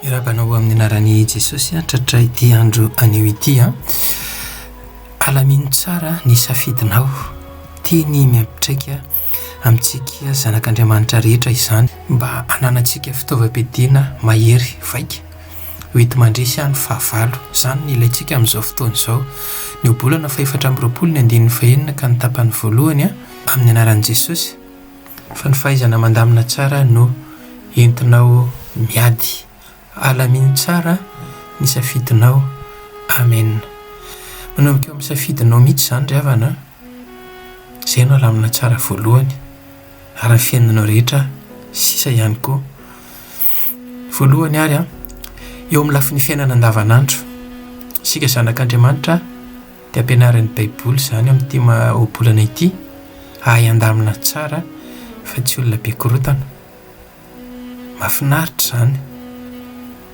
Miarahaba anao amin'ny anaran'i Jesosy an, tratra ity andro anio ity an. Alamino tsara ny safidinao. Teny miampitraika amintsika zanak'Andriamanitra rehetra izany mba hananantsika fitaovam-piadiana mahery vaika hoenti-mandresy ny fahavalo. Izany no ilaintsika amin'izao fotoana izao. Ny ohabolana fahefatra amby 20 ny andininy fahenina ka ny tapany voalohany amin'ny anaran'i Jesosy. Fa ny fahaizana mandamina tsara no entinao miady. Alamino tsara ny safidinao. Amen. Manomboka eo amin'ny safidinao mihitsy izany ry havana a. Izay no alamina tsara voalohany. Ary ny fiainanao rehetra sisa ihany koa. Voalohany ary an, eo amin'ny lafiny fiainana andavanandro. Isika zanak'Andriamanitra dia ampianarin'ny Baiboly izany amin'ity ohabolana ity, hahay handamina tsara fa tsy olona be korontana. Mahafinaritra izany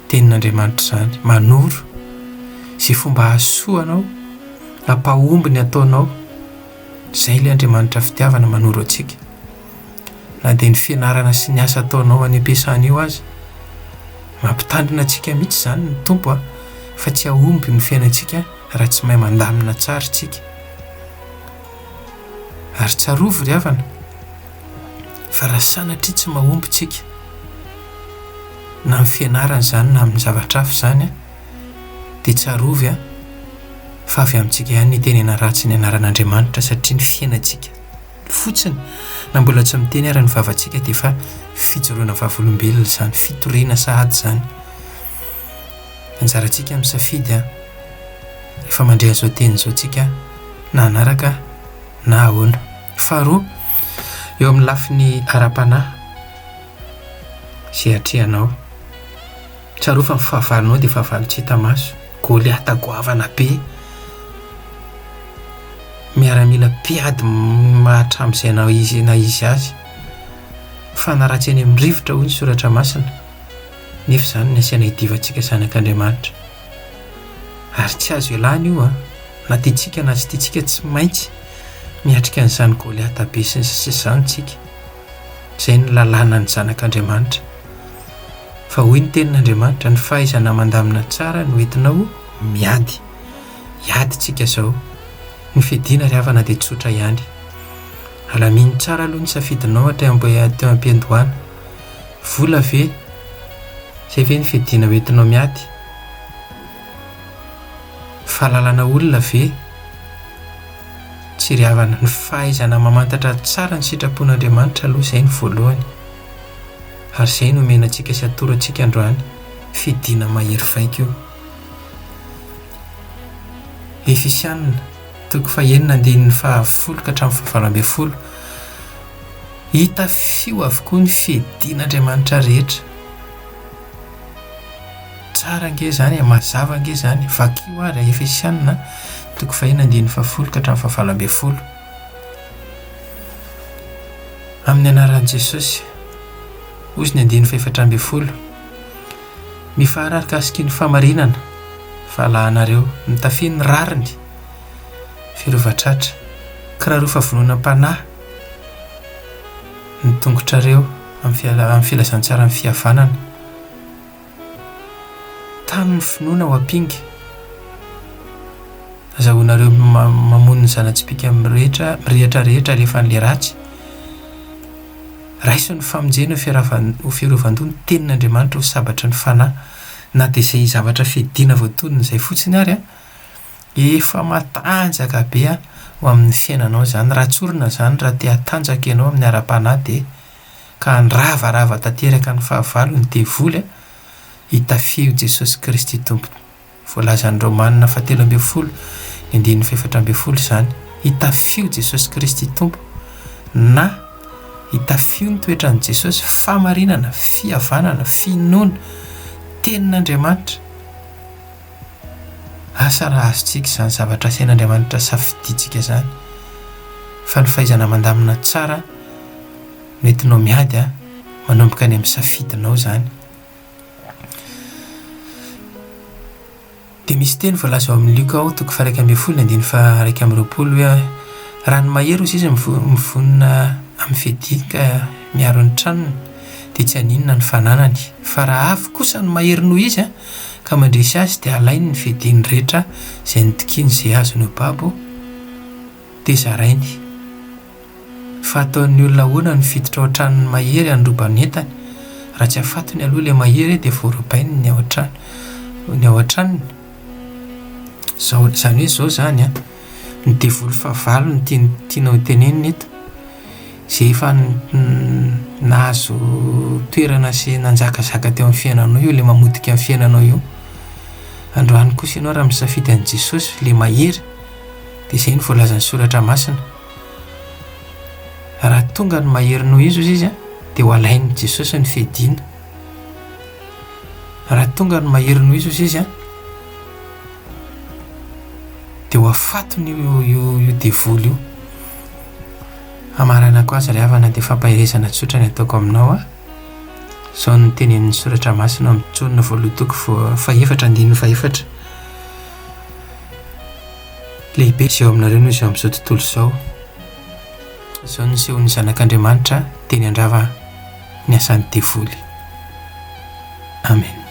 tenin'Andriamanitra izany, manoro izay fomba hahasoa anao, hampahomby ny ataonao. Izay ilay Andriamanitra fitiavana manoro antsika. Na dia ny fianarana sy ny asa ataonao any am-piasana io aza. Mampitandrina antsika mihitsy izany ny Tompo a, fa tsy hahomby ny fiainantsika raha tsy mahay mandamina tsara isika. Ary tsarovy ry havana fa raha sanatria tsy mahomby tsika, na amin'ny fianarana izany na amin'ny zavatra hafa izany, dia tsarovy fa avy amintsika ihany ny hitenena ratsy ny anaran'Andriamanitra satria ny fiainantsika fotsiny na mbola tsy miteny ary ny vavantsika dia efa fijoroana vavolombelona izany, fitoriana sahady izany. Anjarantsika misafidy an! Rehefa mandre an'izao teny izao tsika na hanaraka na ahoana. Faharoa, eo amin'ny lafiny ara-panahy izay atrehanao. Tsarovy fa ny fahavalonao dia fahavalo tsy hita maso, Goliata goavana be, miaramila mpiady mahatramin'izay na izy na izy azy. Fanaratsy eny amin'ny rivotra hoy ny soratra masina. Nefa izany no asiana idivantsika zanak'Andriamanitra. Ary tsy azo ialana io an! Na tiantsika na tsy tiantsika tsy maintsy miatrika an'izany Goliata be sy ny sisa izany tsika. Izay no lalànan'ny zanak'Andriamanitra. Fa hoy ny tenin'Andriamanitra, ny fahaizana mandamina tsara no entinao miady. Hiady tsika izao. Ny fiadiana ry havana dia tsotra ihany. Alamino tsara aloha ny safidinao hatreo teo am-piandohana. Vola ve? Izay ve ny fiadiana hoentinao miady? Fahalalana olona ve? Tsy ry havana, ny fahaizana mamantatra tsara ny sitrapon'Andriamanitra aloha izay no voalohany. Ary izay no omena antsika sy atoro antsika androany, fiadiana mahery vaika io. Efesianina, toko fahenina andininy fahafolo ka hatramin'ny fahavalo ambin'ny folo. Hitafio avokoa ny fiadian'Andriamanitra rehetra. Tsara ange izany e, mazava ange izany. Vakio ary Efesianina toko fahenina andininy fahafolo ka hatramin'ny fahavalo ambin'ny folo. Amin'ny anaran'i Jesosy. Hozy ny andininy fahefatra ambin'ny folo. Mifahararikasiky ny famarinana, fahalahanareo, mitafia ny rariny, fiarovan-tratra, kiraro favononam-panahy, ny tongotrareo amin'ny filazantsaran'ny fihavanana. Tano ny finoana ho ampinga. Azahoanareo mamono ny zana-tsipìka mirehitra mirehitra rehetra alefan'ilay ratsy. Raiso ny famonjena ho fiarovan-doha ny tenin'Andriamanitra ho sabatry ny fanahy. Na dia izay zavatra fiadiana voatonona izay fotsiny ary Efa matanjaka be ho amin'ny fiainanao izany. Raha tsorina izany, raha te hatanjaka ianao amin'ny ara-panahy dia ka handravarava tanteraka ny fahavalo, ny devoly, hitafio Jesosy Kristy Tompo. Voalazan'ny Romana fahatelo ambin'ny folo, ny andininy fahefatra ambin'ny folo izany. Hitafio Jesosy Kristy Tompo na hitafio ny toetran'i Jesosy, fahamarinana, fihavanana, finoana, tenin'Andriamanitra. Asa raha azontsika izany zavatra asain'Andriamanitra safidintsika izany, fa ny fahaizana mandamina tsara no entinao miady an, manomboka any amin'ny safidinao izany. Dia misy teny voalaza ao amin'ny Lioka ao toko faha-11 andininy faha-21 hoe raha ny mahery hozy izy mivonona amin'ny fiadiany ka miaro ny tranony. dia tsy haninona ny fananany. Fa raha avy kosa ny mahery noho izy ka mandresy azy dia alainy ny fiadiany rehetra izay nitokiany izay azony ho babo dia zarainy. Fa ataon'ny olona ahoana no fiditra ao an-tranon'ny mahery handroba ny entany? Raha tsy afatony aloha ilay mahery dia voarobainy ny ao an-trano ny ao an-tranony. Izao, izany hoe izao izany an, ny devoly fahavalo no tiany tiana ho tenenina eto, izay efa nahazo toerana sy nanjakazaka teo amin'ny fiainanao io, ilay mamotika ny fiainanao io. Androany kosa ianao raha misafidy an'i Jesosy, ilay mahery, dia izay no voalazan'ny soratra masina. Raha tonga ny mahery noho izy hozy izy dia ho alain'i Jesosy ny fiadiana. Raha tonga ny mahery noho izy hozy izy dia ho afatony io io io devoly io. Hamaranako azy ry havana dia fampaherezana tsotra ny ataoko aminao a. Izao no tenenin'ny soratra masina ao amin'ny Jaona voalohany toko fahefatra andininy fahefatra. Lehibe izay eo aminareo noho izay eo amin'izao tontolo izao. Izao no nisehoan'ny Zanak'Andriamanitra teny handrava ny asan'ny devoly. Amen.